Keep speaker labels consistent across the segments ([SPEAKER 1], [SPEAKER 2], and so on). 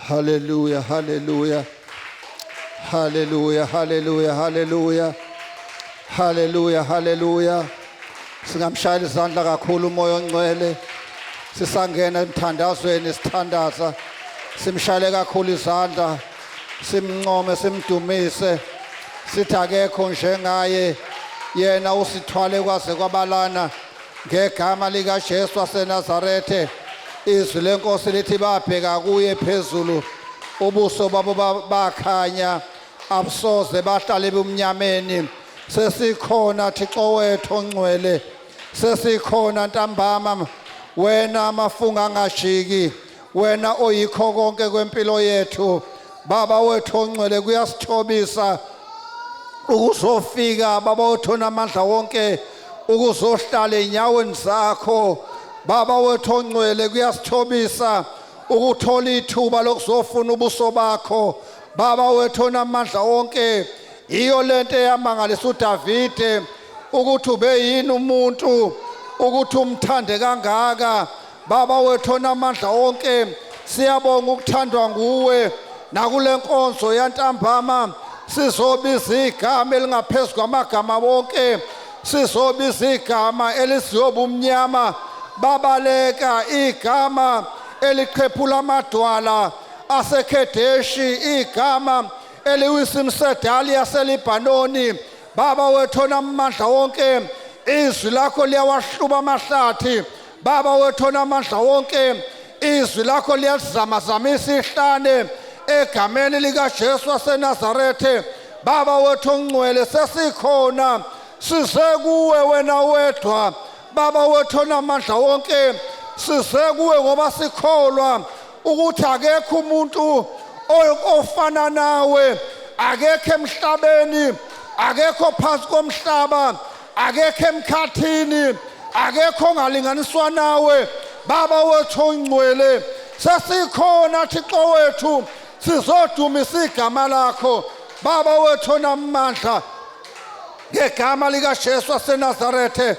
[SPEAKER 1] Hallelujah, hallelujah. Hallelujah, hallelujah, hallelujah. Hallelujah, hallelujah. Singamshayela izandla kakhulu uMoya oNgcwele. Sisangena emthandazweni sithandaza. Simshayele kakhulu izandla. Simncome, simdumise. Sithi akekho njengaye. Yena usithwale kwaze kwabalana ngegama likaJesu waseNazarethe. Izwi lenkosi lithi babheka kuye phezulu. Ubuso babo bakhanya abusoze bahlale ebumnyameni. Sesikhona Thixo wethu ongcwele, sesikhona ntambama, wena amafunga angajiki, wena oyikho konke kwempilo yethu. Baba wethu ongcwele, kuyasithobisa ukuzofika Baba wethu onamandla wonke, ukuzohlala enyaweni zakho. Baba wethu ongcwele, kuyasithobisa ukuthola ithuba lokuzofuna ubuso bakho. Baba wethu onamandla wonke, iyo lento eyamangalisa uDavide ukuthi ube yini umuntu ukuthi umthande kangaka. Baba wethu onamandla wonke, siyabonga ukuthandwa nguwe. Nakule nkonzo yantambama sizobiza igama elingaphezu kwamagama wonke, sizobiza igama elisiyoba umnyama babaleka, igama eliqhephula amadwala aseKhedeshi, igama eliwisa imsedali yaseLibhanoni. Baba wethu onamandla wonke, izwi lakho liyawahluba amahlathi. Baba wethu onamandla wonke, izwi lakho liyazamazamisa ihlane egameni likaJesu waseNazarethe. Baba wethu ongcwele, sesikhona, size kuwe wena wedwa. Baba wethu onamandla wonke, size kuwe ngoba sikholwa ukuthi akekho umuntu ofana nawe, akekho emhlabeni, akekho phansi komhlaba, akekho emkhathini, akekho ongalinganiswa nawe. Baba wethu ongcwele, sesikhona Thixo wethu, sizodumisa igama lakho. Baba wethu onamandla, ngegama likaJesu waseNazarethe,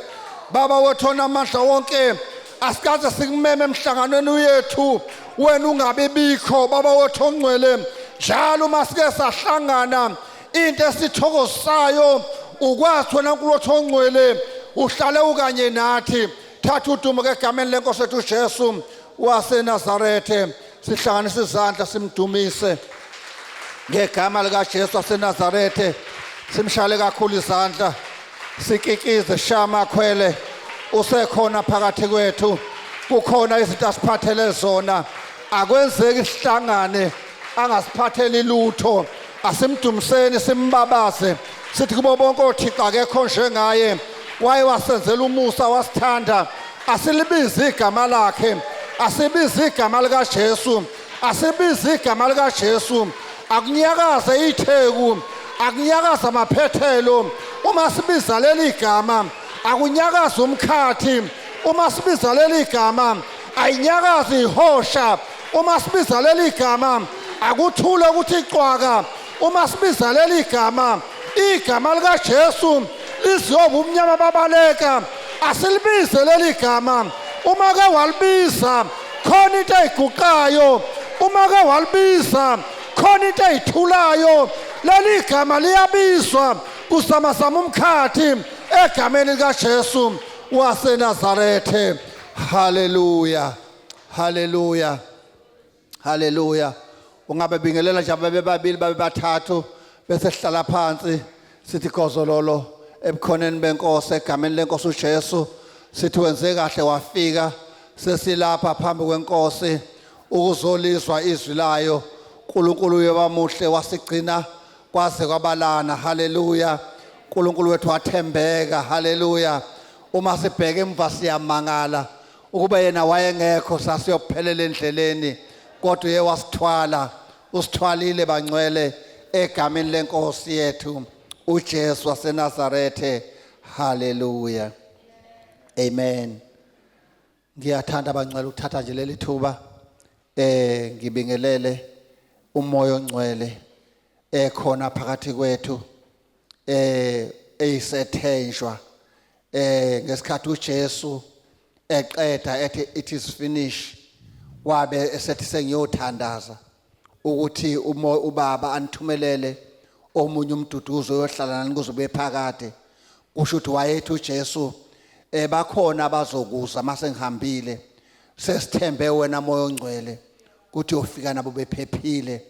[SPEAKER 1] Baba wethu onamandla wonke, asikaze sikumeme emhlanganweni yethu wena ungabe bikho. Baba wethu ongcwele, njalo uma sike sahlangana, into esithokozisayo ukwazi wena Nkulunkulu ongcwele uhlale ukanye nathi. Thatha udumo egameni lenkosi ethu uJesu waseNazarethe. Sihlanganise izandla simdumise ngegama likaJesu waseNazarethe, simshale kakhulu izandla, sikikize shama khwele. Usekhona phakathi kwethu, kukhona izinto asiphathele zona. Akwenzeki sihlangane angasiphatheli lutho. Asimdumiseni, simbabaze, sithi kubo bonke oThixo akekho njengaye. Waye wasenzela umusa, wasithanda. Asilibize igama lakhe, asibize igama likaJesu, asibize igama likaJesu. Akunyakaze itheku, akunyakaze amaphethelo uma sibiza leli gama. Akunyakaze umkhathi uma sibiza leli gama. Ayinyakaze ihosha uma sibiza leli gama. Akuthule ukuthi cwaka uma sibiza leli gama. Igama likaJesu liziyoba umnyama babaleka. Asilibize leli gama. Uma ke walibiza, khona into eyiguqayo. Uma ke walibiza, khona into eyithulayo. Leli gama liyabizwa kusamazama umkhathi egameni likaJesu waseNazarethe. Haleluya, haleluya, haleluya. Ungabe bingelela nje babe babili, babe bathathu, bese sihlala phansi, sithi gozololo ebukhoneni benkosi egameni lenkosi uJesu. Sithi wenze kahle wafika. Sesilapha phambi kwenkosi ukuzolizwa izwi layo. uNkulunkulu uyebamuhle, wasigcina kwaze kwabalana. Haleluya, uNkulunkulu wethu wathembeka. Haleluya. Uma sibheka emva siyamangala, ukuba yena wayengekho sasiyophelela endleleni, kodwa uye wasithwala, usithwalile bangcwele egameni lenkosi yethu uJesu waseNazarethe. Haleluya, amen. Ngiyathanda bangcwele ukuthatha nje leli thuba ngibingelele uMoya oNgcwele ekhona phakathi kwethu, eyisethenjwa. Ngesikhathi uJesu eqeda ethi "It is finished," wabe esethi sengiyothandaza. Ukuthi uBaba anithumelele omunye umduduzo oyohlala nani kuze kube phakade. Kusho ukuthi wayethi uJesu bakhona abazokuza mase ngihambile, sesithembe wena Moya oNgcwele ukuthi uyofika nabo bephephile,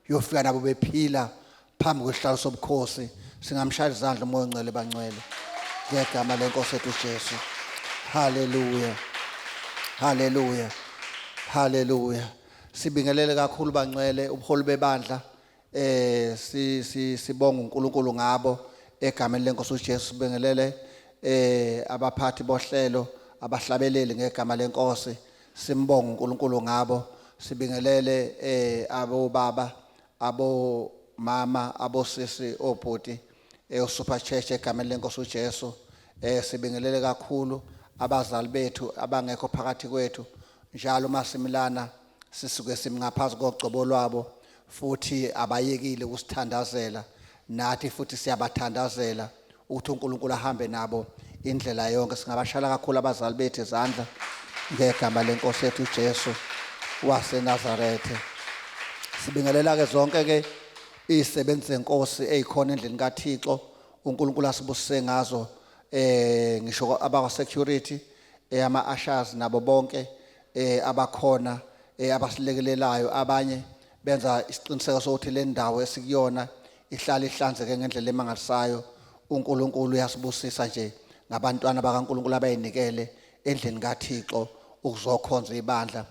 [SPEAKER 1] uyofika nabo bephila phambi kwesihlalo sobukhosi. Singamshaya izandla uMoya oNgcwele bangcwele ngegama lenkosi yethu uJesu. Haleluya, haleluya, haleluya. Sibingelele kakhulu bangcwele ubuholi bebandla. Si sibonga uNkulunkulu ngabo egameni lenkosi uJesu. Sibingelele abaphathi bohlelo, abahlabeleli ngegama lenkosi. Simbonga uNkulunkulu ngabo. Sibingelele abobaba, abo mama, abosisi, obhuti eSuper Church egameni lenkosi uJesu. Sibingelele kakhulu abazali bethu abangekho phakathi kwethu. Njalo masimilana sisuke simngaphansi kogcobo lwabo, futhi abayekile ukusithandazela, nathi futhi siyabathandazela ukuthi uNkulunkulu ahambe nabo indlela yonke. Singabashala kakhulu abazali bethu izandla ngegama lenkosi yethu uJesu waseNazaretha. Sibingelela ke zonke ke izisebenzi zenkosi ezikhona endlini kaThixo uNkulunkulu asibusise ngazo, ngisho abakwa security, ama ushers nabo bonke abakhona abasilekelelayo. Abanye benza isiqiniseko sokuthi le ndawo esikuyona ihlala ihlanzeke ngendlela emangalisayo. uNkulunkulu uyasibusisa nje ngabantwana bakaNkulunkulu abayinikele endlini kaThixo ukuzokhonza ibandla.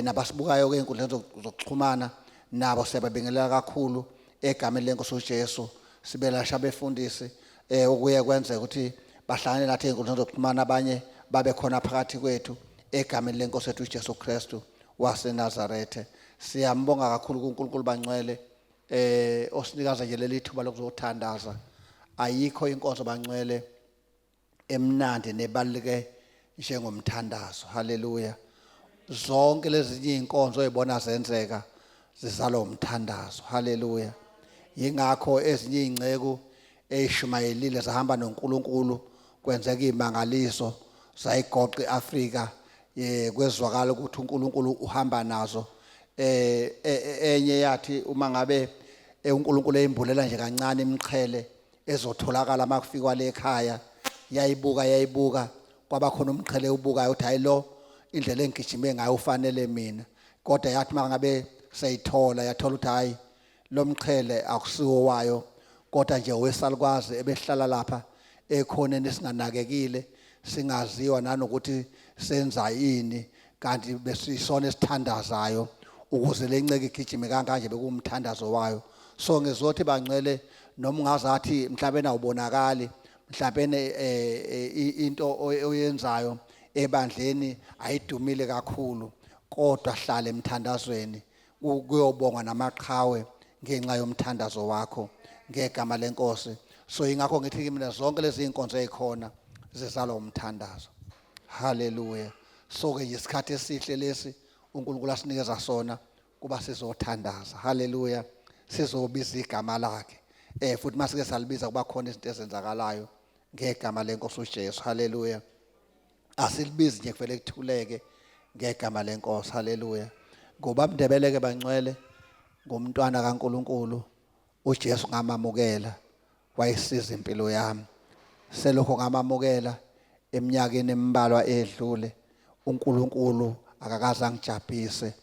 [SPEAKER 1] Nabasibukayo ke inkundleni zokuxhumana nabo siyababingelela kakhulu egameni lenkosi uJesu. Sibelasha abefundisi okuye kwenzeka ukuthi bahlangane nathi ezinkundleni zokuxhumana, abanye babe khona phakathi kwethu egameni lenkosi yethu uJesu Kristu waseNazaretha. Siyambonga kakhulu kuNkulunkulu bangcwele osinikaza nje leli thuba lokuzothandaza. Ayikho inkonzo bangcwele emnandi nebaluleke njengomthandazo. Haleluya. Zonke lezinye inkonzo oyibona zenzeka zizalwa umthandazo. Haleluya. Yingakho ezinye ingceku eyishumayelile zahamba noNkulunkulu, kwenzeka imangaliso, zayigoqa iAfrika, kwezwakala ukuthi uNkulunkulu uhamba nazo. Enye yathi uma ngabe uNkulunkulu eyimbulela nje kancane imqhele ezotholakala makufikwa le ekhaya, yayibuka yayibuka, kwaba khona umqhele ubukayo uthi hayi lo indlela engigijime ngayo ufanele mina. Kodwa yathi mangabe seyithola yathola ukuthi hayi lo mqhele akusiwo wayo, kodwa nje owesalukwazi ebehlala lapha ekhoneni singanakekile, singaziwa nanokuthi senza ini, kanti besisona esithandazayo ukuze lenceke igijime kanganje bekumthandazo wayo. So ngizothi bangcwele, noma ungazathi mhlawumbe awubonakali, mhlawumbe into oyenzayo ebandleni ayidumile kakhulu, kodwa hlala emthandazweni, kuyobongwa namaqhawe ngenxa yomthandazo wakho ngegama lenkosi. So ingakho ngithi kimi mina zonke lezi inkonzo ezikhona zizalwa umthandazo. Haleluya. So ke isikhathi esihle lesi uNkulunkulu asinikeza sona kuba sizothandaza. Haleluya. Sizobiza igama lakhe. Futhi masike salibiza kuba khona izinto ezenzakalayo ngegama lenkosi uJesu. Haleluya. Asilibizi nje kuvele kuthuleke ngegama lenkosi. Haleluya. Ngoba mndebeleke bangcwele ngumntwana kaNkulunkulu uJesu ngamamukela, wayisiza impilo yami. Selokho ngamamukela eminyakeni embalwa edlule, uNkulunkulu akakaze angijabhise,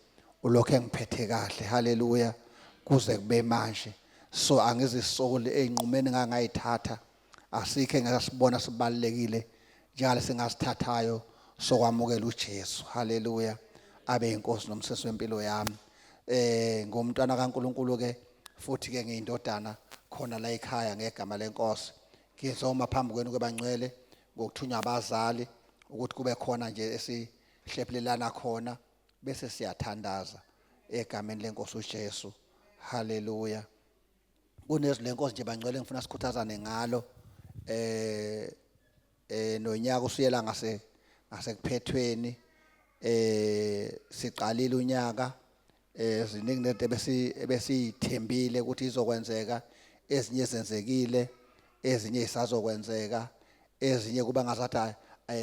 [SPEAKER 1] ulokho engiphethe kahle. Haleluya, kuze kube manje. So angizisoli einqumeni ngangayithatha, asikho engasibona sibalekile njalo singasithathayo sokwamukela uJesu. Haleluya, abe inkosi nomsesi wempilo yami. Ngumntwana kaNkulunkulu ke futhi ke ngiyindodana khona la ekhaya ngegama lenkosi. Ngizoma phambi kwenu ke bangcwele ngokuthunywa abazali ukuthi kube khona nje esihlephulelana khona bese siyathandaza egameni lenkosi uJesu. Haleluya. Kunezwi lenkosi nje bangcwele ngifuna sikhuthazane ngalo. Nonyaka usuyela ngasekuphethweni. Siqalile unyaka, ziningi lento ebesiyithembile ukuthi izokwenzeka, ezinye zenzekile, ezinye isazokwenzeka, ezinye kuba ngazathi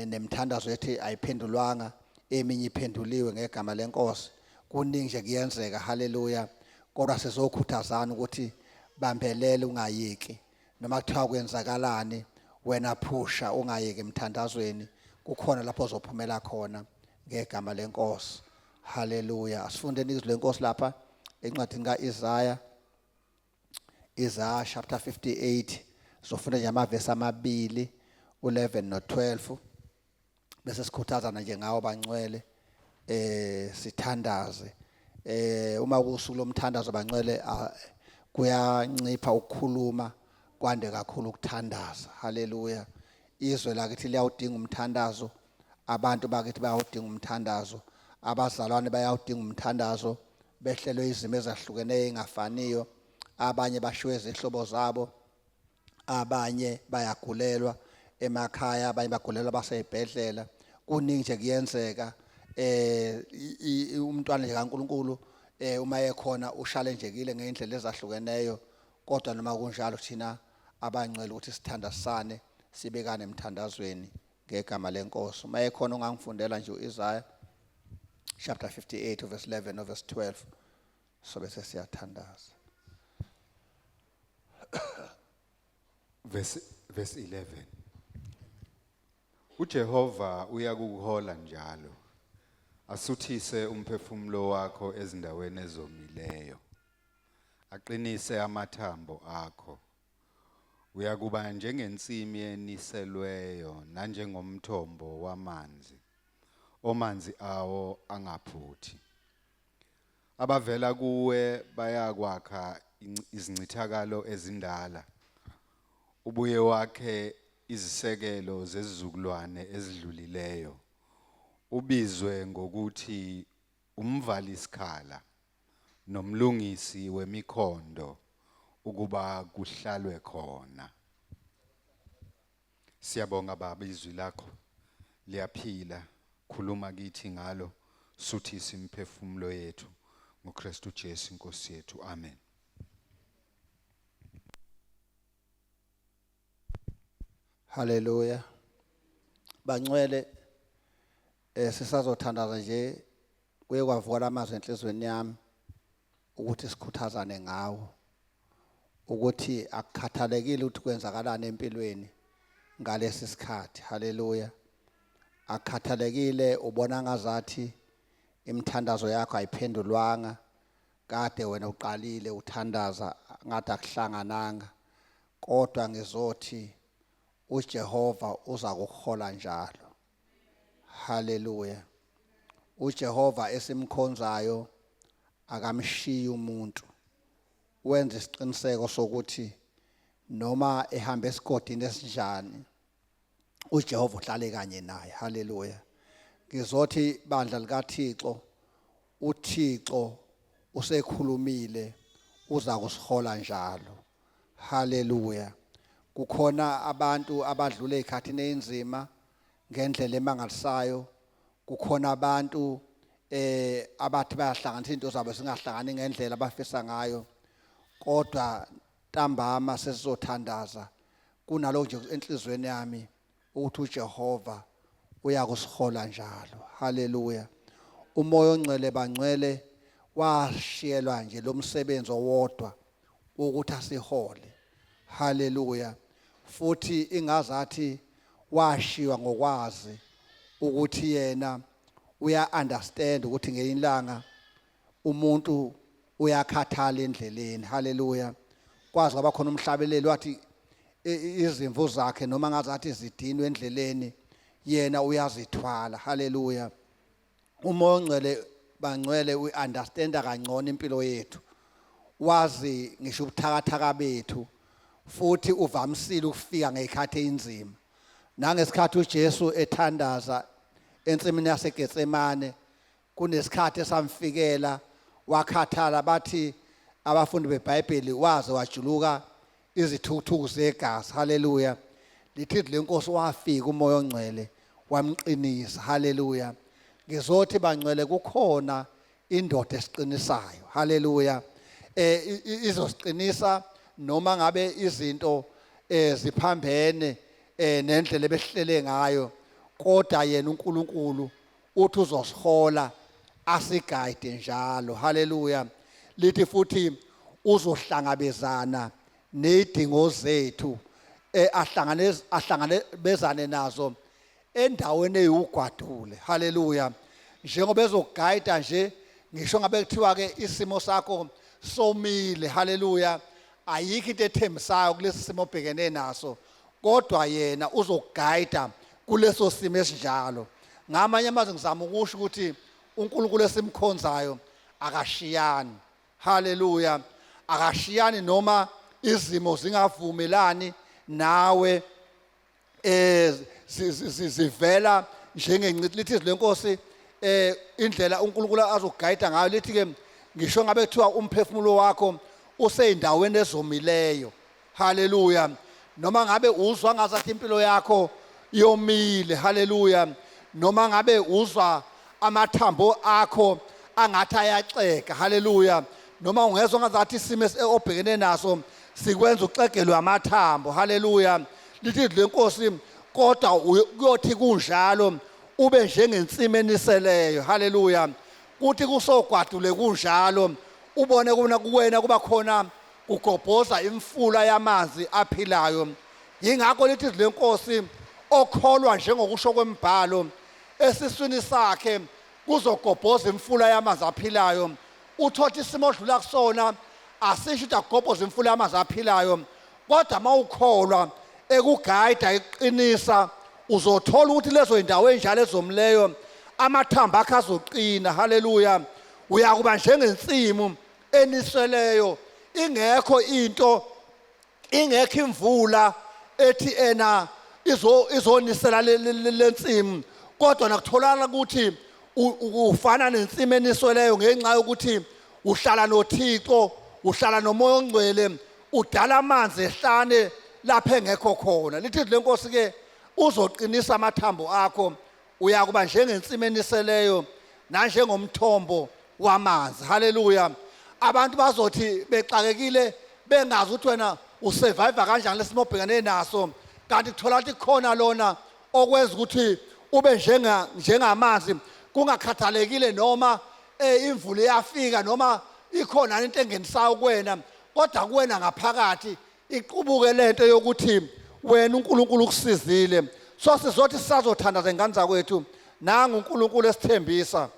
[SPEAKER 1] nemthandazo yethi ayiphendulwanga, eminye iphenduliwe ngegama lenkosi. Kuningi nje kuyenzeka. Haleluya. Kodwa sizokhuthazana ukuthi bambelele ungayeki, noma kuthiwa kwenzakalani wena phusha ungayeki emthandazweni, kukhona lapho ozophumela khona ngegama lenkosi. Haleluya. Asifundeni izwi lenkosi lapha encwadini kaIsaya, Isaiah chapter 58. Sofunda nje amavesi amabili, u11 no12, bese sikhuthazana nje ngawo bangcwele, sithandaze. Uma kusuku lomthandazo bangcwele, kuyancipha ukukhuluma, kwande kakhulu ukuthandaza. Haleluya. Izwe lakithi liyawudinga umthandazo, abantu bakithi bayawudinga umthandazo, abazalwane bayawudinga umthandazo, behlelwe izimo ezahlukeneyo engafaniyo. Abanye bashiwe izihlobo zabo, abanye bayagulelwa emakhaya, abanye bagulelwa baseyibhedlela. Kuningi nje kuyenzeka. Umntwana nje kaNkuluNkulu uma ekhona ushalenjekile ngeindlela ezahlukeneyo, kodwa noma kunjalo thina abangcwele ukuthi sithandasane, sibekane emthandazweni ngegama lenkosi. Uma ekhona ungangifundela nje uIsaiah chapter 58 verse 11 no verse 12, sobe sesiyathandaza.
[SPEAKER 2] Verse 11. uJehova uyakukuhola njalo, asuthise umphefumulo wakho ezindaweni ezomileyo, aqinise amathambo akho. Uyakuba njengensimi eniselweyo nanjengomthombo wamanzi omanzi awo angaphuthi. Abavela kuwe bayakwakha izincithakalo ezindala, ubuye wakhe izisekelo zezizukulwane ezidlulileyo, ubizwe ngokuthi umvalisikhala nomlungisi wemikhondo ukuba kuhlalwe khona. Siyabonga Baba, izwi lakho liyaphila, khuluma kithi ngalo, suthisa imiphefumulo yethu ngoKristu Jesu inkosi yethu. Amen.
[SPEAKER 1] Haleluya. Bangcwele, sisazothandaza nje, kuye kwavuka lamazwi enhlizweni yami ukuthi sikhuthazane ngawo, ukuthi akukhathalekile ukuthi kwenzakalani empilweni ngalesi sikhathi. Haleluya. Akukhathalekile ubona ngazathi imithandazo yakho ayiphendulwanga, kade wena uqalile uthandaza ngathi akuhlangananga, kodwa ngizothi uJehova uza kuhola njalo. Haleluya. uJehova esimkhonzayo akamshiyi umuntu, wenza isiqiniseko sokuthi noma ehamba esigodini esinjani uJehova uhlale kanye naye. Haleluya. Ngizothi bandla likaThixo, uThixo usekhulumile, uza kusihola njalo. Haleluya. Kukhona abantu abadlule ezikhathini ezinzima ngendlela emangalisayo, kukhona abantu abathi bayahlanganisa izinto zabo singahlangani ngendlela abafisa ngayo, kodwa ntambama sesizothandaza kunaloko nje enhlizweni yami ukuthi uJehova uyakusihola njalo. Haleluya. Umoya ongcwele bangcwele washiyelwa nje lo msebenzi owodwa ukuthi asihole. Haleluya. Futhi ingazathi washiywa ngokwazi ukuthi yena uya understand ukuthi ngelinye ilanga umuntu uyakhathala endleleni. Haleluya. Kwazi kwaba khona umhlabeleli wathi izimvu zakhe noma ngazathi zidinwe endleleni, yena uyazithwala. Haleluya. Umoya ongcwele bangcwele uunderstanda kangcono impilo yethu, wazi ngisho ubuthakathaka bethu, futhi uvamisile ukufika ngezikhathi ezinzima. Nangesikhathi uJesu ethandaza ensimini yaseGetsemane, kunesikhathi esamfikela wakhathala, bathi abafundi beBhayibheli waze wajuluka izithukuthuku zegazi. Haleluya. Lithi lenkosi wafika umoya ongcwele wamqinisa. Haleluya. Ngizothi bangcwele kukhona indoda esiqinisayo. Haleluya. Izosiqinisa noma ngabe izinto ziphambene nendlela ebehlele ngayo, kodwa yena uNkulunkulu uthi uzosihola asiguide njalo. Haleluya. Lithi futhi uzohlangabezana nezidingo zethu, ahlangane ahlangabezane nazo endaweni eyugwadule. Haleluya. Njengoba ezogayida nje, ngisho ngabe kuthiwa ke isimo sakho somile, haleluya, ayikho into ethembisayo kulesi simo obhekene naso, kodwa yena uzogayida kuleso simo esinjalo. Ngamanye amazwi ngizama ukusho ukuthi uNkulunkulu esimkhonzayo akashiyani. Haleluya. Akashiyani noma izimo zingavumelani nawe, zivela njengencithi. Lithi izwi lenkosi, indlela uNkulunkulu azogayida ngayo, lithi ke ngisho ngabe kuthiwa umphefumulo wakho useyindaweni ezomileyo, haleluya, noma ngabe uzwa ngazathi impilo yakho yomile, haleluya, noma ngabe uzwa amathambo akho angathi ayaxega, haleluya, noma ungezwa ngazathi isimo obhekene naso sikwenza uxegelwe amathambo, haleluya, lithi izwi lenkosi, kodwa kuyothi kunjalo ube njengensimi eniseleyo. Haleluya. Kuthi kusogwadule kunjalo, ubone kuna kuwena kuba khona kugobhoza imfula yamanzi aphilayo. Yingakho lithi izwi lenkosi, okholwa njengokusho kwembhalo, esiswini sakhe kuzogobhoza imfula yamanzi aphilayo. Uthothi isimo odlula kusona asisho ukuthi akugobhoza imfula yamanzi aphilayo, kodwa mawukholwa ekugayida iqinisa, uzothola ukuthi lezo indawo enjalo ezomleyo amathambo akhe azoqina. Haleluya. Uyakuba njengensimu eniseleyo, ingekho into, ingekho imvula ethi ena izonisela lensimu, kodwa nakutholakala ukuthi ufana nensimu enisweleyo ngenxa yokuthi uhlala noThixo, uhlala noMoya oNgcwele, udala amanzi ehlane lapho engekho khona. Lithi le nkosi ke, uzoqinisa amathambo akho, uyakuba njengensimi eniseleyo nanjengomthombo wamanzi. Haleluya. Abantu bazothi bexakekile bengazi ukuthi wena usurvive kanjani lesimo obhekene naso, kanti kuthola ukuthi khona lona okwenza ukuthi ube njenga njengamanzi, kungakhathalekile noma imvula iyafika noma ikhona into engenisayo kuwena, kodwa kuwena ngaphakathi iqubuke lento yokuthi wena uNkulunkulu ukusizile. So sizothi sisazothandaza, ingane zakwethu, nangu uNkulunkulu esithembisa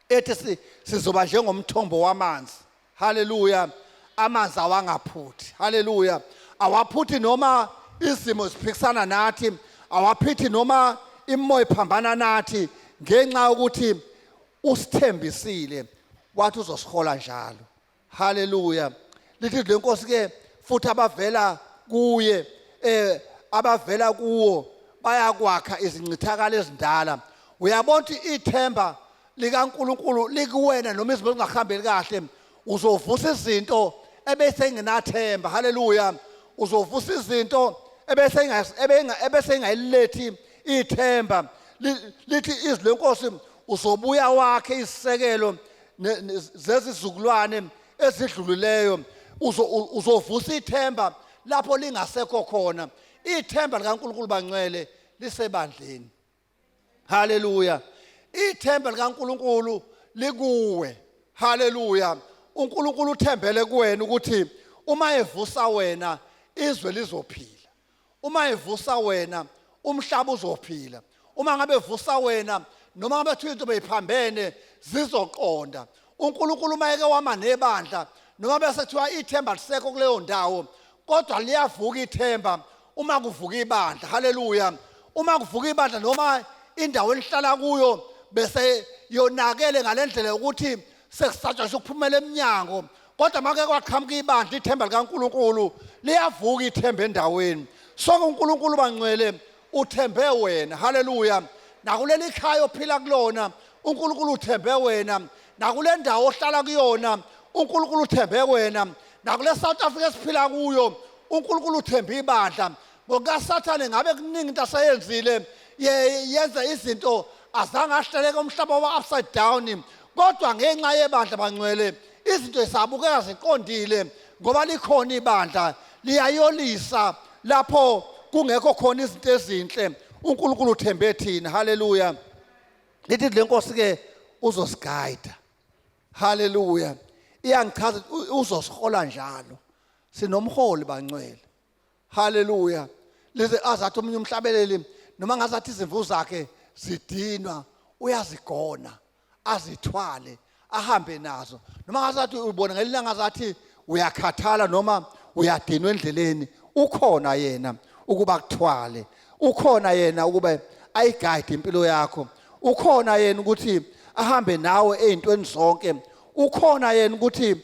[SPEAKER 1] ethi sizoba njengomthombo wamanzi. Haleluya. Amanzi awangaphuthi. Haleluya. Awaphuthi noma izimo ziphikisana nathi, awaphithi noma imoya iphambana nathi, ngenxa yokuthi usithembisile wathi uzosihola njalo. Haleluya. Lithi le nkosi ke futhi, abavela kuye, abavela kuwo bayakwakha izincithakalo ezindala. Uyabona ukuthi ithemba likaNkuluNkulu likuwena, noma izinto zingahambeli kahle, uzovusa izinto ebese ingenathemba. Haleluya. Uzovusa izinto ebese ingayilethi ithemba. Lithi izwi lenkosi, uzobuya wakhe isisekelo zezizukulwane ezidlulileyo. Uzovusa ithemba lapho lingasekho khona. Ithemba likaNkuluNkulu, bangcwele, lisebandleni. Haleluya. Ithemba likaNkuluNkulu likuwe. Haleluya. UNkulunkulu uthembele kuwena ukuthi uma evusa wena, izwe lizophila. Uma evusa wena, umhlaba uzophila. Uma ngabe evusa wena, noma ngabe kuthiwa into beyiphambene, zizoqonda. UNkulunkulu uma eke wama nebandla, noma bese kuthiwa ithemba lisekho kuleyo ndawo, kodwa liyavuka ithemba uma kuvuka ibandla. Haleluya. Uma kuvuka ibandla, noma indawo enihlala kuyo bese yonakele ngalendlela yokuthi sekusatshwa ukuphumela eminyango, kodwa make kwaqhamuka ibandla, ithemba likaNkuluNkulu liyavuka, ithemba endaweni. Sonke uNkulunkulu, bangcwele, uthembe wena. Haleluya. Nakuleli khaya ophila kulona, uNkulunkulu uthembe wena. Nakule ndawo ohlala kuyona, uNkulunkulu uthembe wena. Nakule South Africa esiphila kuyo, uNkulunkulu uthembe ibandla. NgokukaSathane ngabe kuningi into asayenzile, yenza izinto azange ahleleke, umhlaba wa upside down, kodwa ngenxa yebandla, bangcwele, izinto zisabukeka ziqondile ngoba likhona ibandla, liyayolisa lapho kungekho khona izinto ezinhle. uNkulunkulu uthembe thina. Haleluya. Lithi le nkosi ke, uzosigayida. Haleluya. Iyangichaza ukuthi uzosihola njalo. Sinomholi bangcwele. Haleluya. Lize azathi omunye umhlabeleli noma ngazathi izimvu zakhe zidinwa uyazigona azithwale ahambe nazo. Noma ngazathi ubona ngelinye ngazathi uyakhathala noma uyadinwa endleleni, ukhona yena ukuba kuthwale. Ukhona yena ukuba ayiguide impilo yakho. Ukhona yena ukuthi ahambe nawe ezintweni zonke. Ukhona yena ukuthi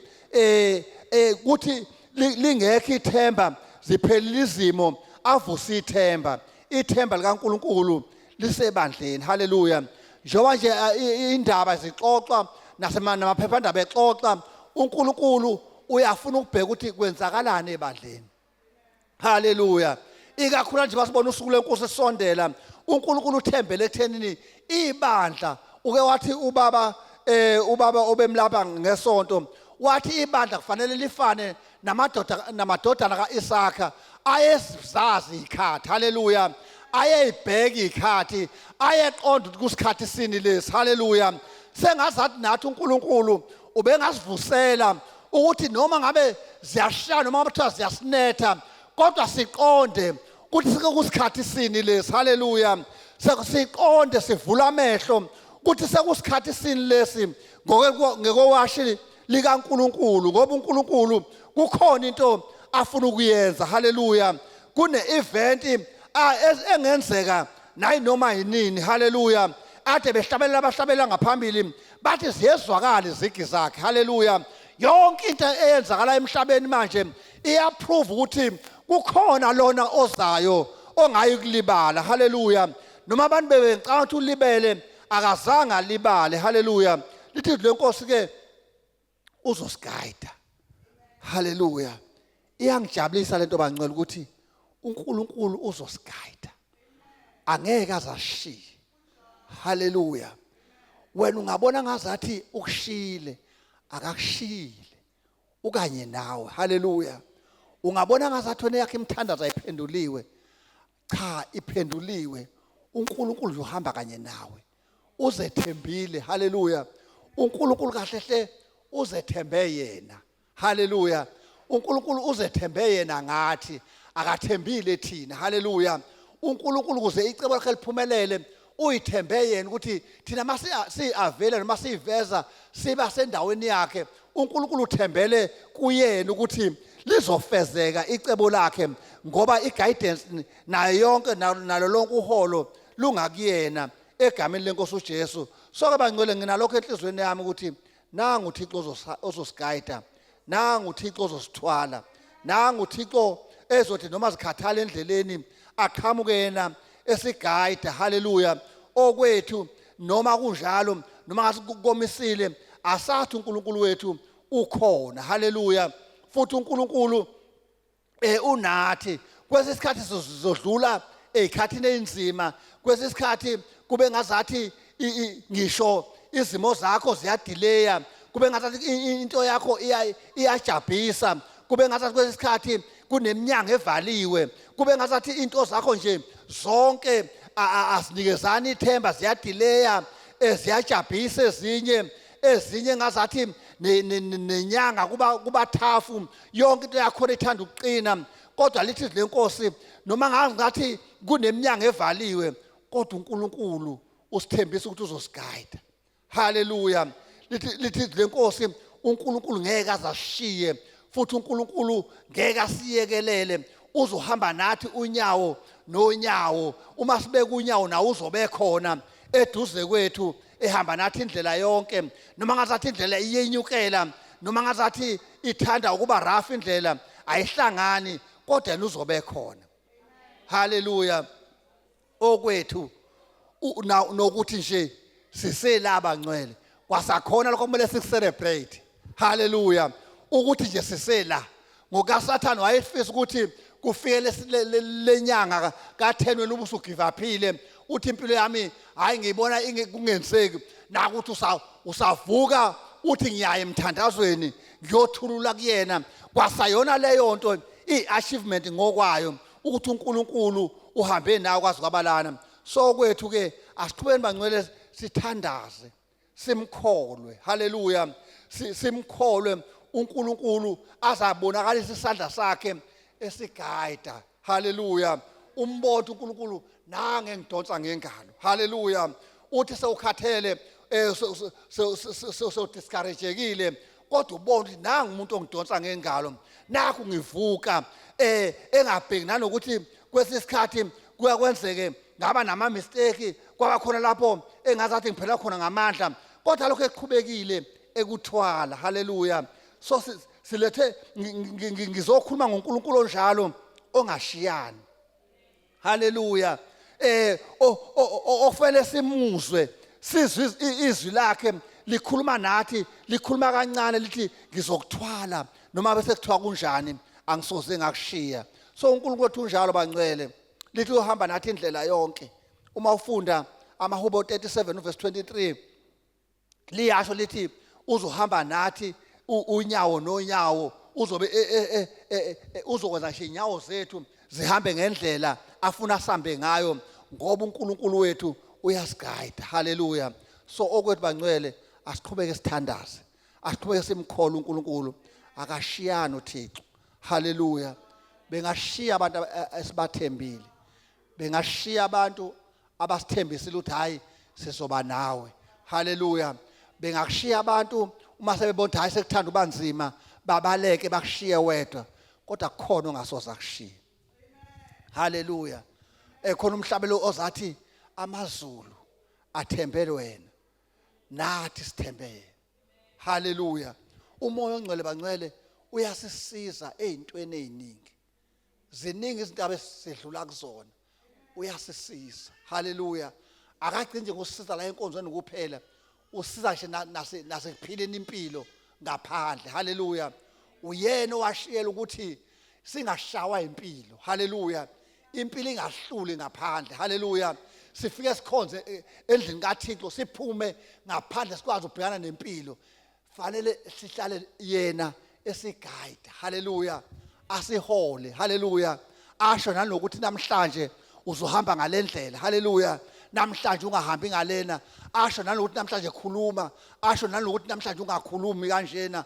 [SPEAKER 1] kuthi lingekho ithemba, ziphelile izimo, avuse ithemba. Ithemba likaNkuluNkulu lisebandleni. Haleluya. Njengoba nje indaba zixoxwa namaphephandaba exoxa, uNkulunkulu uyafuna ukubheka ukuthi kwenzakalani ebandleni. Haleluya. Ikakhulu nje basibona usuku lwenkosi esondela, uNkulunkulu uthembele ekuthenini ibandla. Uke wathi ubaba ubaba obemlapha ngesonto wathi ibandla kufanele lifane namadoda namadodana kaIsaka ayezazi ikhathi. Haleluya. Ayeyibheka ikhathi, ayeqonda ukuthi kusikhathi sini lesi. Haleluya. Sengazathi nathi uNkulunkulu ubengasivusela ukuthi noma ngabe ziyashaya noma ngabe kuthiwa ziyasinetha, kodwa siqonde ukuthi sekusikhathi sini lesi. Haleluya. Siqonde sivula amehlo ukuthi sekusikhathi sini lesi ngekowashi likaNkuluNkulu, ngoba uNkulunkulu kukhona into afuna ukuyenza. Haleluya. Kune event engenzeka nayi noma yinini. Haleluya. Ade behlabelela abahlabela ngaphambili bathi ziyezwakala izigi zakhe. Haleluya. Yonke into eyenzakala emhlabeni manje iyaprove ukuthi kukhona lona ozayo ongayi kulibala. Haleluya. Noma abantu bebecabanga ukuthi ulibele, akazange alibale. Haleluya. Lithi lenkosi ke uzosigayida. Haleluya. Iyangijabulisa lento bangcwele ukuthi uNkulunkulu uzosigayida, angeke azashiye. Haleluya. Wena ungabona ngazathi ukushiyile, akakushiyile, ukanye nawe. Haleluya. Ungabona ngazathi wena yakhe imithandazo ayiphenduliwe, cha, iphenduliwe. uNkulunkulu nje uhamba kanye nawe, uzethembile. Haleluya. uNkulunkulu kahle hle uzethembe yena. Haleluya. uNkulunkulu uzethembe yena ngathi, akathembile thina. Haleluya. uNkulunkulu ukuze icebo lakhe liphumelele uyithembe yena ukuthi thina masiavela noma siveza siba sendaweni yakhe. uNkulunkulu uthembele kuyena ukuthi lizofezeka icebo lakhe, ngoba iguidance nayo yonke nalo lonke uholo lungakuyena egameni lenkosi uJesu. Sonke bangcwele, nginalokho enhlizweni yami ukuthi nangu uThixo ozosigayida, nangu uThixo ozosithwala, nangu uThixo ezothi noma zikhathala endleleni aqhamuke yena esigayida. Haleluya. Okwethu noma kunjalo, noma ngasikomisile, asathi uNkulunkulu wethu ukhona. Haleluya. Futhi uNkulunkulu unathi. Kwesikhathi sizodlula ezikhathini ezinzima, kwesikhathi kube ngazathi ngisho izimo zakho ziyadileya, kube ngazathi into yakho iyajabhisa, kube ngazathi kwesikhathi kuneminyango evaliwe, kube ngazathi into zakho nje zonke azinikezani ithemba, ziyadileya, ziyajabhisa, ezinye ngazathi nenyanga kuba thafu, yonke into yakhona ithanda ukuqina. Kodwa lithi lenkosi noma ngathi kuneminyango evaliwe, kodwa uNkulunkulu usithembisa ukuthi uzosigayida. Haleluya. Lithi lenkosi uNkulunkulu ngeke azashiye, futhi uNkulunkulu ngeke asiyekelele, uzohamba nathi unyawo nonyawo. Uma sibeka unyawo nawo uzobe khona eduze kwethu, ehamba nathi indlela yonke. Noma ngazathi indlela iyenyukela, noma ngazathi ithanda ukuba rough, indlela ayihlangani, kodwa yena uzobe khona. Haleluya. Okwethu nokuthi nje siselaba ngcwele kwasakhona lokho kumele sikucelebrate. Haleluya. Ukuthi nje sisela, ngokaSathane wayefisa ukuthi kufike lenyanga ka-10 wena ubusugive uphile, uthi impilo yami hayi ngiyibona kungenzeki, nakuthi usavuka uthi ngiyaya emthandazweni ngiyothulula kuyena. Kwasayona leyo nto i-achievement ngokwayo ukuthi uNkulunkulu uhambe nawe kwazi kwabalana. So kwethu ke asiqhubeni bangcwele, sithandaze, simkholwe. Haleluya. simkholwe uNkulunkulu azabonakalisa isandla sakhe esigayida. Haleluya. Umbotho uNkulunkulu nange ngidonsa ngengalo. Haleluya. Uthi sewukhathele, sewudiscouragekile, kodwa ubona ukuthi nangu umuntu ongidonsa ngengalo, nakhu ngivuka, engabheki nanokuthi kwesinye isikhathi kuyakwenzeke ngaba nama mistake, kwaba khona lapho engazathi ngiphela khona ngamandla, kodwa lokho eqhubekile ekuthwala. Haleluya. So silethe ngizokhuluma ngoNkulunkulu onjalo ongashiyani. Haleluya. Okufanele simuzwe, sizwe izwi lakhe likhuluma nathi, likhuluma kancane lithi ngizokuthwala noma bese kuthiwa kunjani, angisoze ngakushiya. So uNkulunkulu wethu unjalo bangcwele, lithi uhamba nathi indlela yonke. Uma ufunda amaHubo 37 verse 23 liyasho lithi uzohamba nathi unyawo nonyawo, uzobe uzokwenza nje inyawo zethu zihambe ngendlela afuna sambe ngayo, ngoba uNkulunkulu wethu uyasigayida. Haleluya. So okwethu bangcwele, asiqhubeke sithandaze, asiqhubeke simkhole uNkulunkulu, akashiyani uThixo. Haleluya. Bengashiya abantu esibathembile, bengashiya abantu abasithembisile ukuthi hayi sizoba nawe. Haleluya. Bengakushiya abantu uma sebebona ukuthi hayi sekuthanda ubanzima, babaleke bakushiye wedwa, kodwa kukhona ongasoze akushiye. Haleluya. Ekhona umhlabelo ozathi amazulu athembele wena, nathi sithembe yena. Haleluya. Umoya ongcwele bangcwele uyasisiza ezintweni eziningi. Ziningi izinto esidlula kuzona, uyasisiza. Haleluya. Akagcini nje ngokusiza la enkonzweni kuphela, usiza nje nasekuphileni impilo ngaphandle. Haleluya. Uyena owashiyela ukuthi singashawa impilo. Haleluya. Impilo ingahluli ngaphandle. Haleluya. Sifike sikhonze endlini kaThixo, siphume ngaphandle sikwazi ukubhekana nempilo. Fanele sihlale yena esiguide. Haleluya. Asihole. Haleluya. Asho nanokuthi namhlanje uzohamba ngalendlela. Haleluya. Namhlanje ungahambi ngalena. Asho nanokuthi namhlanje khuluma, asho nanokuthi namhlanje ungakhulumi kanjena.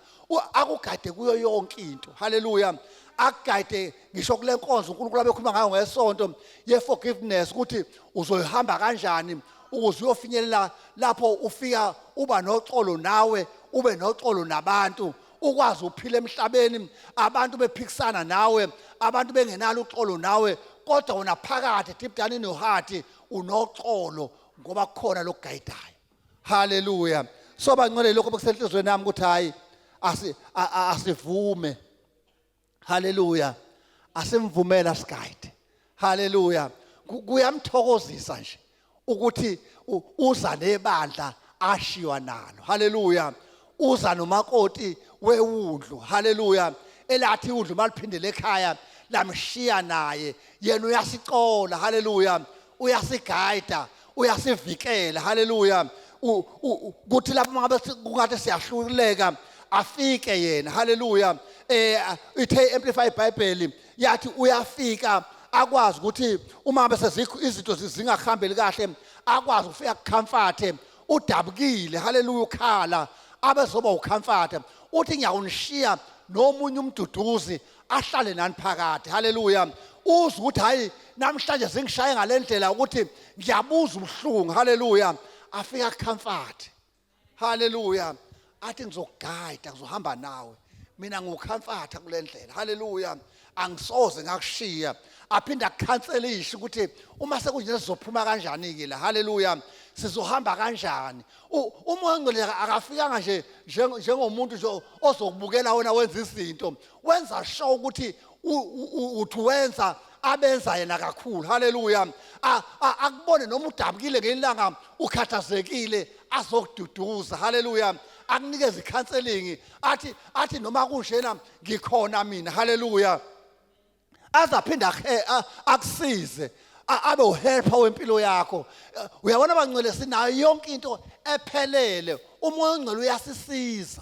[SPEAKER 1] Akugade kuyo yonke into. Haleluya. Akugade ngisho kule nkonzo uNkulunkulu abekhuluma ngayo ngesonto ye forgiveness, ukuthi uzoyihamba kanjani ukuze uyofinyelela lapho ufika uba noxolo nawe, ube noxolo nabantu, ukwazi uphila emhlabeni abantu bephikisana nawe, abantu bengenalo uxolo nawe, kodwa wena phakathi deep down in your heart unoxolo ngoba kukhona lokugayidayo. Haleluya. So bangcwele, lokho bekusenhlizweni yami ukuthi hayi asivume. Haleluya. Asimvumela sigayide. Haleluya. Kuyamthokozisa nje ukuthi uza nebandla ashiywa nalo. Haleluya. Uza nomakoti wewundlu. Haleluya. Elathi iwundlu maliphindele ekhaya lamshiya naye, yena uyasicola. Haleluya. Uyasigayida, uyasivikela. Haleluya. Kuthi lapho mangabe kungathi siyahluleka afike yena. Haleluya. Ithe Amplified Bible yathi uyafika akwazi ukuthi uma bese zikho izinto zingahambeli kahle akwazi ukufika kucomfort udabukile. Haleluya. Ukhala abezoba ucomfort, uthi ngiyawunishiya nomunye umduduzi ahlale nani phakade. Haleluya. Uzwe ukuthi hayi namhlanje zingishaye ngalendlela ukuthi ngiyabuza ubuhlungu. Haleluya. Afika comfort. Haleluya. Athi ngizokugayida, ngizohamba nawe, mina ngukhamfatha kule ndlela. Haleluya. Angisoze ngakushiya. Aphinde akukhanselishe ukuthi uma sekunje sizophuma kanjani ke la. Haleluya. Sizohamba kanjani? Umoya ongcwele akafikanga nje njengomuntu nje ozokubukela wena wenza izinto, wenza sure ukuthi uthi wenza abenza yena kakhulu. Haleluya. Akubone noma udabukile ngelanga, ukhathazekile, azokududuza. Haleluya. Akunikeze icounseling, athi noma kunjena ngikhona mina. Haleluya. Azaphinda akusize, abe uhelper wempilo yakho. Uyabona bangcwele, sinayo yonke into ephelele. Umoya ongcwele uyasisiza.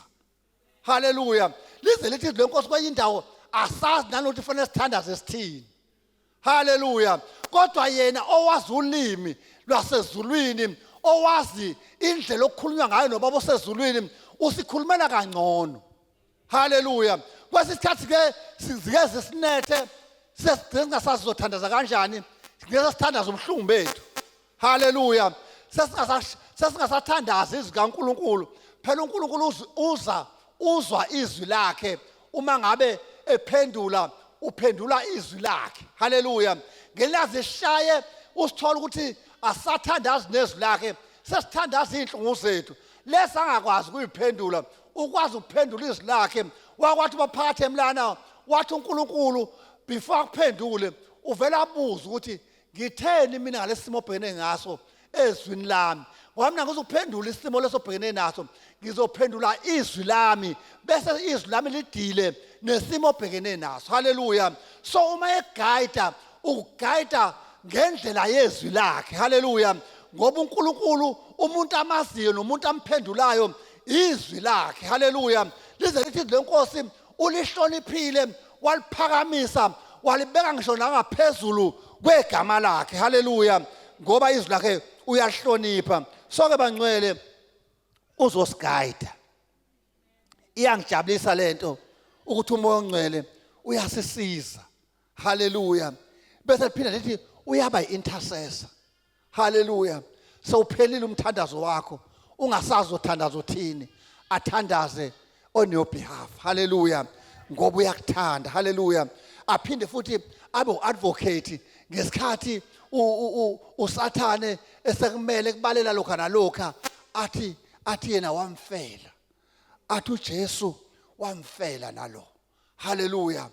[SPEAKER 1] Haleluya. Lize lithi izwi lenkosi kwenye indawo, asazi nanokuthi fanele sithandaze sithini. Haleluya. Kodwa yena owazi ulimi lwasezulwini, owazi indlela okukhulunywa ngayo nobaba osezulwini, Usikhulumela kangcono. Haleluya. Kwesikhathi ke sizike sinethe, sesingasazi sizothandaza kanjani, ngeke sithandaze ubuhlungu bethu. Haleluya. Sesingasathandaza izwi kaNkuluNkulu. Phela uNkulunkulu uza uzwa izwi lakhe, uma ngabe ephendula uphendula izwi lakhe. Haleluya. Ngelazi shaye usithola ukuthi asathandazi nezwi lakhe, sesithandaza izinhlungu zethu lesangakwazi ukuyiphendula. Ukwazi ukuphendula izwi lakhe. Wakwathi baphathe emlana, wathi uNkulunkulu before akuphendule uvela abuze ukuthi ngitheni mina ngalesimo obhekene ngaso ezwini lami, ngoba mina ngizophendula isimo leso obhekene naso, ngizophendula izwi lami, bese izwi lami lidile nesimo obhekene naso. Haleluya. So uma eguide, ukuguide ngendlela yezwi lakhe. Haleluya. Ngoba uNkulunkulu umuntu amaziyo nomuntu amphendulayo izwi lakhe. Haleluya. Lize lithi lenkosi ulihloniphile, waliphakamisa, walibeka ngisho nangaphezulu kwegama lakhe. Haleluya. Ngoba izwi lakhe uyahlonipha. Sonke bangcwele uzosigayida. Iyangijabulisa lento ukuthi uMoya oNgcwele uyasisiza. Haleluya. Bese liphinda lithi uyaba i-intercessor. Haleluya. Sewuphelile umthandazo wakho, ungasazi uthandazo uthini, athandaze on your behalf. Haleluya. Ngoba uyakuthanda. Haleluya. Aphinde futhi abe uadvocate ngesikhathi uSathane esekumele kubalela lokha nalokha, athi yena wamfela, athi uJesu wamfela nalo. Haleluya.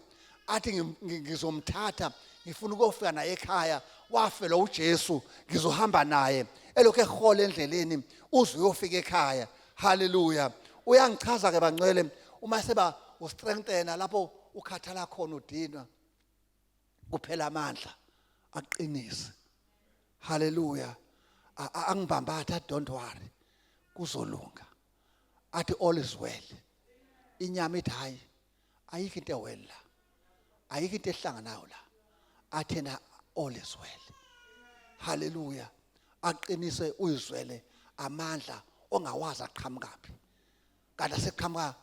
[SPEAKER 1] Athi ngizomthatha, ngifuna ukuyofika naye ekhaya, wafelwa uJesu, ngizohamba naye elokhu ehola endleleni uze uyofika ekhaya. Haleluya. Uyangichaza ke bangcwele uma seba ustrengthena lapho ukhathala khona, udinwa kuphela amandla, aqinise. Haleluya. Angibambatha, don't worry, kuzolunga. Athi all is well. Inyama ithi hayi, ayikho into ewell la, ayikho into ehlanganayo la. Athi na all is well. Haleluya. Aqinise, uyizwele amandla ongawazi aqhamukaphi, kanti aseqhamuka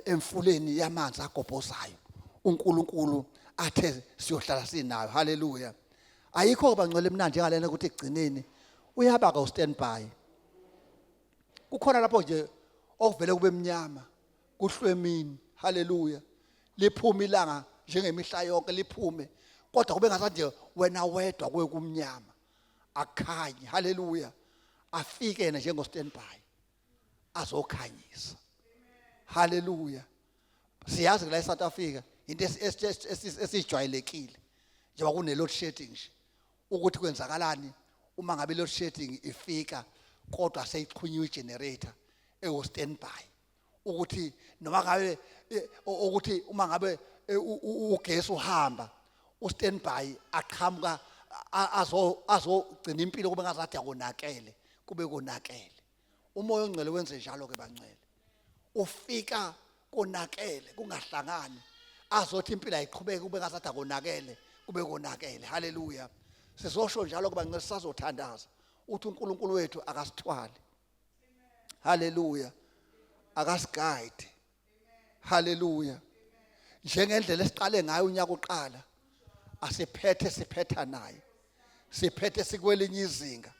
[SPEAKER 1] emfuleni yamanzi agobhozayo uNkulunkulu athe siyohlala sinayo. Haleluya. Ayikho bangcwele emnandi ngalena ukuthi egcineni uyaba ka standby. Kukhona lapho nje okuvele kube mnyama kuhlwemini. Haleluya. Liphuma ilanga njengemihla yonke, liphume, kodwa kube ngathi nje wena wedwa kuye kumnyama, akukhanyi. Haleluya. Afike yena njengo standby azokhanyisa. Haleluya. Siyazi la eSouth Africa into esijwayelekile njengoba kune load shedding nje, ukuthi kwenzakalani uma ngabe load shedding ifika kodwa seyixhunyiwe igenerator ewo standby, ukuthi noma ngabe ukuthi uma ngabe ugesi uhamba, u-standby aqhamuka azogcina impilo kube ngazathi akonakele, kube konakele. UMoya oNgcwele wenze njalo ke bangcwele, ufika konakele kungahlangani, azothi impilo ayiqhubeke kube ngazathi akonakele, kube konakele. Haleluya. Sizosho njalo kuba ngcwele, sisazothandaza uthi uNkulunkulu wethu akasithwale. Haleluya. Akasiguide. Haleluya. Njengendlela esiqale ngayo unyaka uqala, asiphethe siphetha naye, siphethe sikwelinye izinga.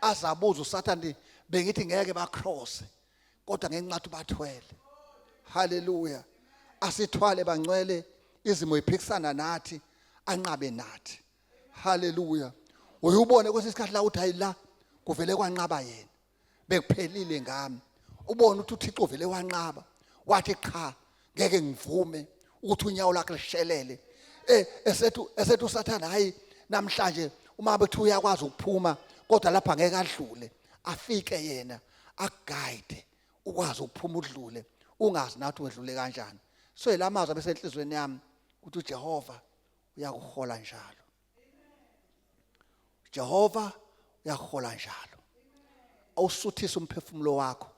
[SPEAKER 1] Azabuza uSathane, bengithi ngeke bacross, kodwa ngenxa ukuthi bathwele. Haleluya. Asithwale bangcwele, izimo iphikisana nathi, anqabe nathi. Haleluya. Uyubone kwesinye isikhathi la uthi hayi, la kuvele kwanqaba yena, bekuphelile ngami. Ubone ukuthi uThixo uvele wanqaba, wathi cha, ngeke ngivume ukuthi unyawo lakhe lishelele. Esethu uSathane hayi, namhlanje uma bethi uyakwazi ukuphuma kodwa lapha ngeke adlule, afike yena akuguide ukwazi ukuphuma udlule, ungazi nathi wedlule kanjani. So ilamazwi abesenhlizweni yami ukuthi uJehova uyakuhola njalo, Jehova uyakuhola njalo, awusuthisa umphefumulo wakho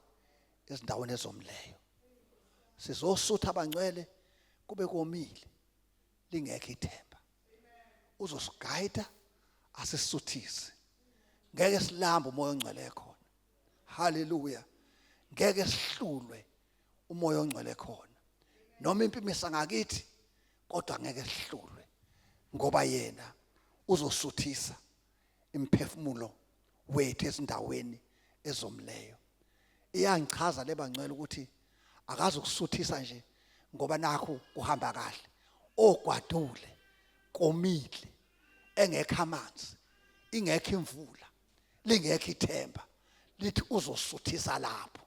[SPEAKER 1] ezindaweni ezomileyo. Sizosutha abangcwele kube komile lingekho ithemba, uzosigayida asisuthise, ngeke silambe uMoya oNgcwele khona. Haleluya. Ngeke sihlulwe. uMoya oNgcwele khona. Noma impimisa ngakithi, kodwa ngeke sihlulwe, ngoba yena uzosuthisa imphefumulo wethu ezindaweni ezomleyo. Iyangichaza lebangcwele ukuthi akazi ukusuthisa nje ngoba nakho kuhamba kahle ogwadule, komile, engekho amanzi, ingekho imvula, lingekho ithemba, lithi uzosuthisa lapho.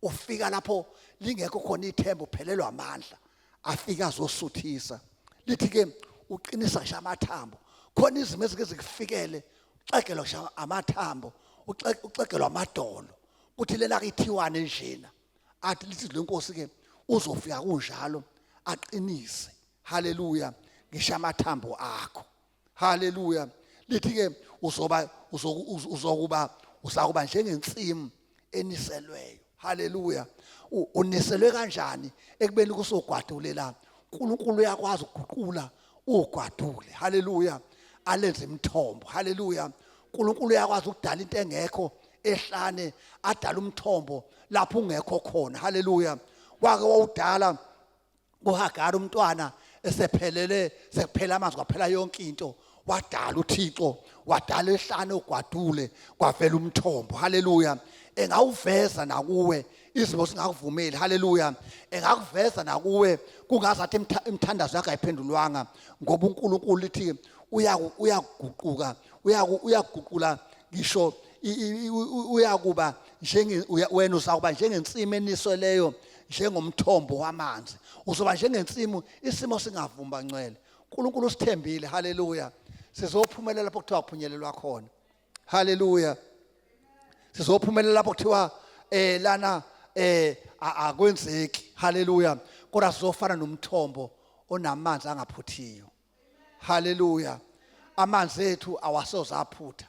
[SPEAKER 1] Ufika lapho lingekho khona ithemba, uphelelwa amandla, afika azosuthisa. Lithi ke uqinisa nje amathambo. Khona izimo ezike zikufikele, uxegelwa nje amathambo, uxegelwa amadolo, kuthi lena kithiwane njena. Athi lithi lenkosi ke uzofika kunjalo, aqinise, haleluya, ngisho amathambo akho, haleluya. Lithi ke uzoba uzokuba usakuba njengensimu eniselweyo, haleluya. Uniselwe kanjani ekubeni kusogwadule la? uNkulunkulu uyakwazi ukuguqula ugwadule, haleluya, alenze imithombo, haleluya. uNkulunkulu uyakwazi ukudala into engekho ehlane, adala umthombo lapho ungekho khona, haleluya. Wake wawudala kuHagari umntwana esephelele, sekuphela amanzi, kwaphela yonke into, wadala uThixo, wadala ehlane ogwadule, kwavela umthombo, haleluya. Engawuveza nakuwe izimo singakuvumeli, haleluya. Engakuveza nakuwe kungazathi imithandazo yakhe ayiphendulwanga, ngoba uNkulunkulu lithi uyakuguquka, uyakuguqula ngisho uyakuba njenge wena uzakuba njengensimu enisweleyo, njengomthombo wamanzi, uzoba njengensimu isimo singavumba ngcwele. uNkulunkulu usithembile, haleluya. Sizophumelela lapho kuthiwa kuphunyelelwa khona, haleluya. Sizophumelela lapho kuthiwa lana akwenzeki, haleluya. Kodwa sizofana nomthombo onamanzi angaphuthiyo, haleluya. Amanzi ethu awasoze aphutha.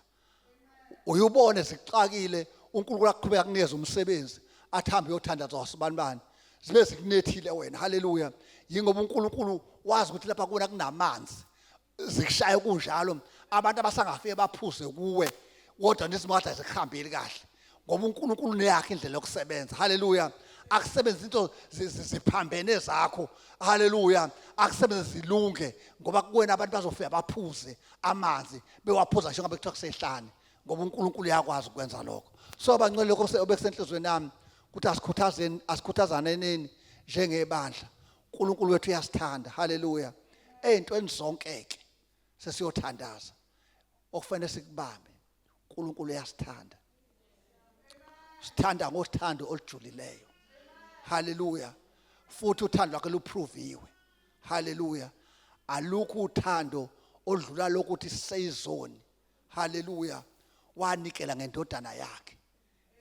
[SPEAKER 1] Uyubone sixakile, uNkulunkulu aqhubeka kunikeza umsebenzi, athambe uyothandaza wasibanibani, zibe zikunethile wena, haleluya. Yingoba uNkulunkulu wazi ukuthi lapha kuwena kunamanzi, zikushaya kunjalo, abantu abasangafike baphuze kuwe, kodwa nesimo kade zikuhambeli kahle, ngoba uNkulunkulu uneyakhe indlela yokusebenza, haleluya. Akusebenzi into ziphambene zakho, haleluya. Akusebenze zilunge, ngoba kuwena abantu bazofika baphuze amanzi, bewaphuza njengoba kuthiwa kusehlane, ngoba uNkulunkulu uyakwazi ukwenza lokho. So bangcwele, lokho obekusenhlizweni yami ukuthi asikhuthazeni, asikhuthazaneneni njengebandla. uNkulunkulu wethu uyasithanda, haleluya. Ey'ntweni zonke ke sesiyothandaza, okufanele sikubambe, uNkulunkulu uyasithanda, sithanda ngothando olujulileyo, haleluya. Futhi uthando lwakhe luproviwe, haleluya. Alukho uthando odlula lokuthi siseyizoni, haleluya. Wanikela ngendodana yakhe,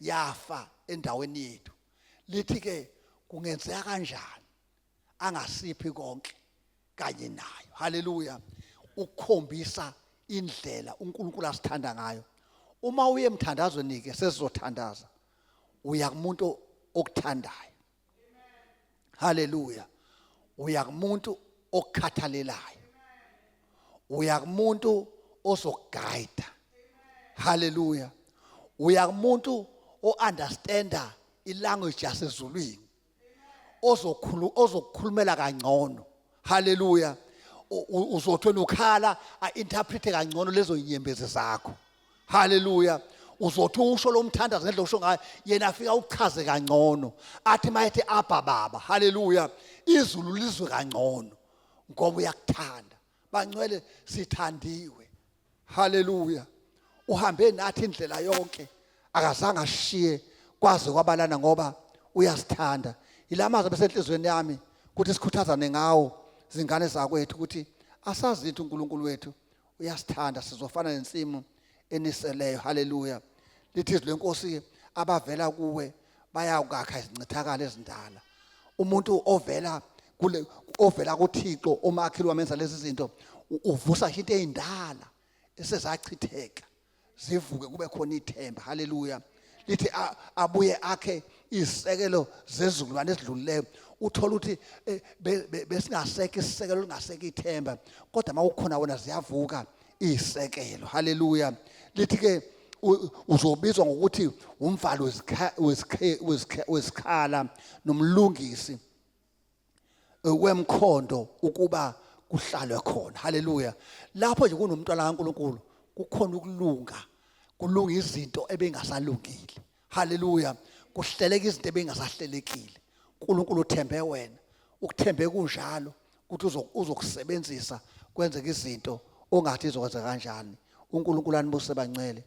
[SPEAKER 1] yafa endaweni yethu. Lithi ke kungenzeka kanjani angasiphi konke kanye nayo? Haleluya. Ukukhombisa indlela uNkulunkulu asithanda ngayo. Uma uye emthandazweni ke, sesizothandaza, uya kumuntu okuthandayo, haleluya. Uya kumuntu okukhathalelayo, uya kumuntu ozoguide, haleluya. Uya kumuntu ounderstanda ilanguage yasezulwini, ozokukhulumela kangcono, haleluya. Uzothi wena ukhala, a-interprete kangcono lezo nyembezi zakho, haleluya. Uzothi usho lo mthandazo ngendlela usho ngayo, yena afika uchaze kangcono, athi mayethi Abba Baba, haleluya, izulu lizwe kangcono, ngoba uyakuthanda. Bangcwele, sithandiwe, haleluya. Uhambe nathi indlela yonke, akazange ashiye kwaze kwabalana, ngoba uyasithanda. Ilamazwi abesenhlizweni yami ukuthi sikhuthazane ngawo, zingane zakwethu, ukuthi asazi into uNkulunkulu wethu uyasithanda, sizofana nensimu eniseleyo, haleluya. Lithi izwi lenkosi, abavela kuwe bayawukakha izincithakalo ezindala. Umuntu ovela kule, ovela kuThixo omakhile wamenza lezi zinto, uvusa into ezindala esezachitheka, zivuke kube khona ithemba, haleluya. Lithi abuye akhe izisekelo zezizukulwane esidlulileyo. Uthola ukuthi besingasekho isisekelo, lingasekho ithemba, kodwa mawukhona wena ziyavuka izisekelo, haleluya. Lithi ke Uzobizwa ngokuthi umvalo wesikhala nomlungisi wemkhondo ukuba kuhlalwe khona. Haleluya. Lapho nje kunomntwana kaNkuluNkulu kukhona ukulunga, kulunga izinto ebengasalungile. Haleluya. Kuhleleka izinto ebengasahlelekile. uNkulunkulu uthembe wena, ukuthembe kunjalo ukuthi uzokusebenzisa kwenzeka izinto ongathi izokwenzeka kanjani. uNkulunkulu anibuse bangcwele.